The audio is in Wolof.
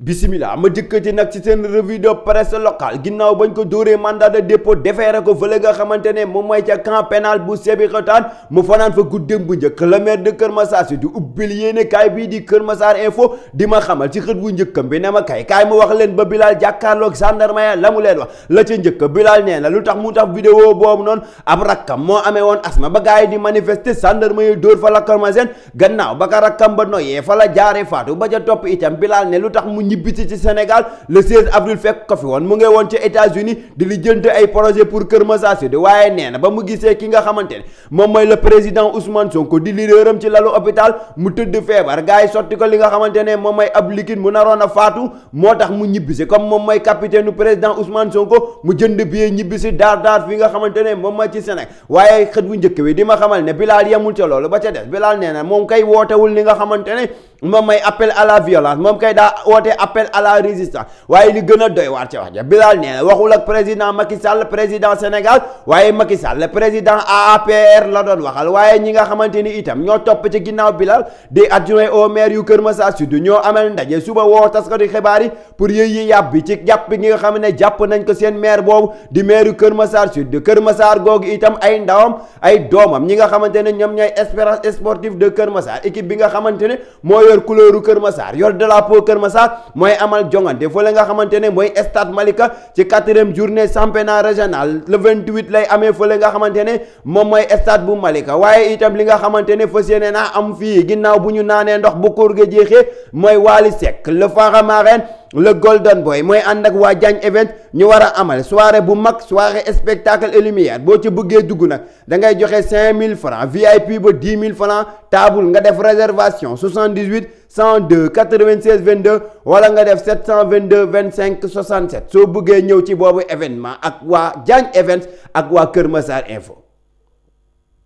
Bismillah ma jëkkati nag ci seen revue de presse locale ginnaaw bañ ko dóoree mandat de dépôt defeere ko fële nga xamante ne moom mooy ca camp pénal bu Sébikotane mu fanaan fa guddeem bu njëkk le maire de Kër Massar si di ubbil yéene kaay bii di Kër Massar info di ma xamal ci xët bu njëkkam bi ne ma kaay mu wax leen ba Bilal jàkkaarloog gendarme ya la mu leen wax la ca njëkk Bilal nee na lu tax mu tax vidéo boobu noonu ab rakkam moo amee woon asma ba gars yi di manifester gendarme yi dóor fa lacrymogène gannaaw ba ka rakkam ba noyyee fa la jaaree faatu ba ca topp itam Bilal ne lu tax mu ñibbisi ci Sénégal le 16 avril fekk ko fi woon mu ngi woon ci États-Unis di li jënte ay projet pour Kër Massar Sud waaye nee na ba mu gisee ki nga xamante ne moom mooy le président Ousmane Sonko di leaderam ci lalu hôpital mu tëdd feebar gars yi sotti ko li nga xamante ne moom mooy ab liquide mu naroon a faatu moo tax mu ñibbisi comme moom mooy capitaine du président Ousmane Sonko mu jënd billet ñibbisi daar fi nga xamante ne moom mooy ci Sénégal waaye xët bu njëkk bi di ma xamal ne Bilal yemul ca loolu ba ca des Bilal nee na moom kay wootewul li nga xamante ne moom mooy appel à la violence moom kay daa woote appel à la résistance waaye li gën a doy waar ci wax ja Bilal nee na waxul ak président Macky Sall président Sénégal waaye Macky Sall président APR la doon waxal waaye ñi nga xamante ni itam ñoo topp ci ginnaaw Bilal di adjoint au maire yu Kër Massar Sud ñoo amel ndaje suba woo taskati xibaar yi pour yëy yàbbi ci jàpp gi nga xam ne jàpp nañ ko seen maire boobu di maire yu Kër Massar Sud Kër Massar googu itam ay ndawam ay doomam ñi nga xamante ne ñoom ñooy Espérance sportive de Kër Massar équipe bi nga xamante ne moo yor couleur Kër Massar yor drapeau Kër Massar mooy amal jongante fële nga xamante ne mooy stade Malika ci 4e journée championnat régional le 28 lay amee fële nga xamante ne moom mooy stade bu Malika waaye itam li nga xamante ne fas yéene naa am fii ginnaaw bu ñu naanee ndox bu koor ga jeexee mooy Wally Seck le Faramareen le Golden Boy mooy ànd ak waa Diagne event ñu war a amal soirée bu mag soirée spectacle et lumière boo ci bëggee dugg nag da ngay joxe 5000 francs VIP ba 10 000 francs table nga def réservation 78 102 96 22 wala nga def 722 25 67 soo bëggee ñëw ci boobu événement ak waa Diagne event ak waa Kër Massar info